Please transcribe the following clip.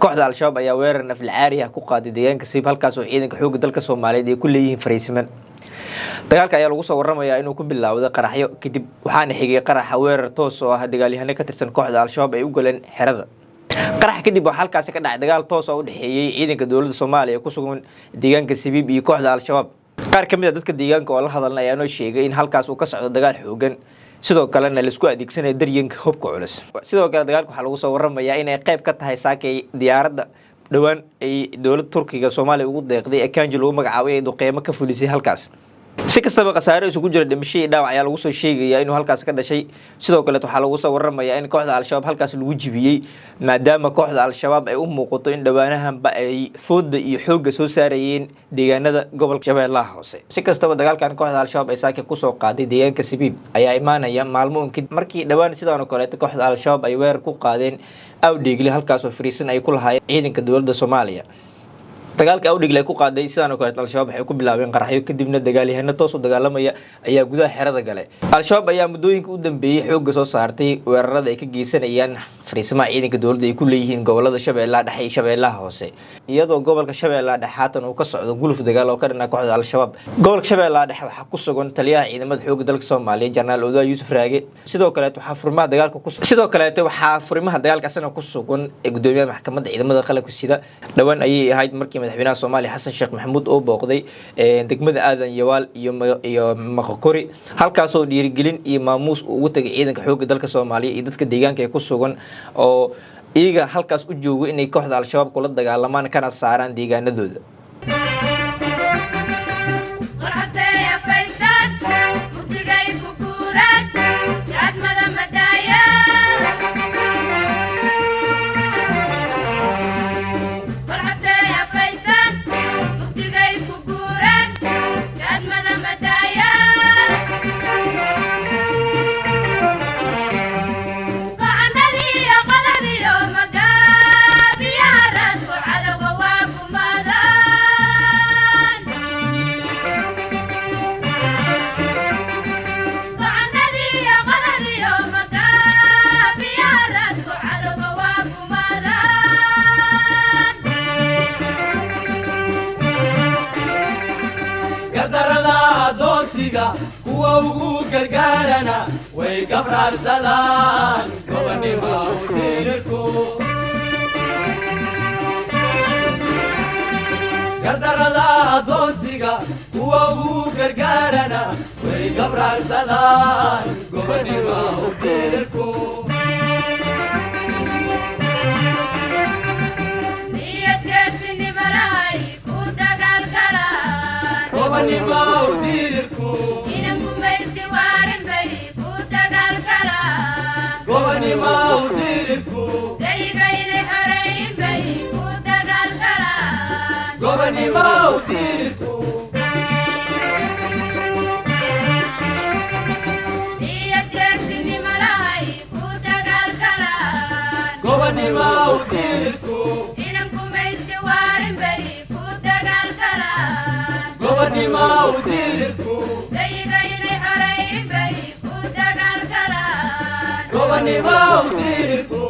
Kooxda Al-Shabaab ayaa weerar naflacaari ah ku qaaday deegaanka Sabiib, halkaas oo ciidanka xoogga dalka Soomaaliyeed ay ku leeyihiin fariisiman. Dagaalka ayaa lagu soo waramayaa inuu ku bilaawday qaraxyo, kadib waxaana xigay qaraxa weerar toos oo ah dagaalyahano ka tirsan kooxda Al-Shabaab ay u galeen xerada. Qaraxa kadib waxaa halkaasi ka dhacay dagaal toos oo u dhexeeyey ciidanka dowladda Soomaaliya ee ku sugan deegaanka Sabiib iyo kooxda Al-Shabaab. Qaar ka mid a dadka deegaanka oo la hadalna ayaa noo sheegay in halkaas uu ka socdo dagaal xoogan, sidoo kalena laisku adeegsanayo daryanka hubka culus. Sidoo kale dagaalka waxaa lagu soo waramayaa inay qayb ka tahay saakay diyaaradda dhowaan ay dowladda Turkiga Soomaaliya ugu deeqday ee Kanji lagu magacaabay ay duqeymo ka fulisay halkaas. Si kastaba, khasaare isugu jira dhimasho iyo dhaawac ayaa lagu soo sheegayaa inuu halkaas ka dhashay. Sidoo kaleet waxaa lagu soo waramayaa in kooxda Al-Shabaab halkaas lagu jibiyey, maadaama kooxda Al-Shabaab ay u muuqato in dhowaanahanba ay fooda iyo xoogga soo saarayeen deegaanada gobolka Shabeellaha Hoose. Si kastaba, dagaalkan kooxda Al-Shabaab ay saaka kusoo qaaday deegaanka Sabiib ayaa imaanaya maalmo un kadib markii dhowaan sidaan oo kaleeto kooxda Al-Shabaab ay weerar ku qaadeen Awdheegle, halkaasoo fariisan ay ku lahaayeen ciidanka dowladda Soomaaliya. Dagaalka Awdheegle ay ku qaaday sidaan oo kaleeto Al-Shabaab waxay ku bilaabeen qaraxyo, kadibna dagaalyahano toos u dagaalamaya ayaa gudaha xerada galay. Al-Shabaab ayaa muddooyinka u dambeeyey xoogga soo saartay weerarada ay ka geysanayaan fariisimaha ciidanka dowladda ay ku leeyihiin gobolada Shabeellaha Dhexe iyo Shabeellaha Hoose, iyadoo gobolka Shabeellaha Dhexe haatan uu ka socdo guluf dagaal oo ka dhana kooxda Al-Shabaab. Gobolka Shabeellaha Dhexe waxaa ku sugan taliyaha ciidamada xoogga dalka Soomaaliya, Jenaraal Odaa Yuusuf Raage. Sidoo kaleeto waxaa furimaha dagaalka asana ku sugan gudoomiyaha maxkamadda ciidamada qalabka sida. Dhowaan ayay ahayd markii madaxweynaha Soomaaliya Xasan Sheekh Maxamuud oo booqday degmada Aadan Yawaal iyo Maqokori, halkaasoo dhiirigelin iyo maamuus uu ugu tagay ciidanka xoogga dalka Soomaaliya iyo dadka deegaanka ee ku sugan oo iyaga halkaas u joogo inay kooxda Al-Shabaab kula dagaalamaan kana saaraan deegaanadooda. Warcabteeya faystaan mugdigay ku guuraan gaadmada madaayaan. Warcabteeya faystaan mugdigay ku guuraan gaadmada madaayaan. Gocandhadiiyo qodaxdiyo magaabiyaha raadku cadowga waa kumadaan. Gocandhadiiyo qodaxdiyo magaabiyaha raadku cadowga waa kumadaan. Gardarada adoonsiga kuwa ugu gargaarana way gabraarsadaan gobonimo utirirku. Gardarada adoonsiga kuwa ugu gargaarana way gabraarsadaan gobonimo utirirku. Niyadgeesinimalahay ku dagaalgalaan. Gobonimo utirirku. Inan gumaysi waarin bay ku dagaalgalaan. Gobonimo utirirku. Dayigaynay xoreeyin bay ku dagaalgalaan. Gobonimo utirirku. Niyadgeesinimalahay ku dagaalgalaan. Gobonimo utirirku. Inan gumaysi waarin bay ku dagaalgalaan. Gobonimo utirirku. Dayigaynay xoreeyin bay ku dagaalgalaan. Gobonimo utirirku.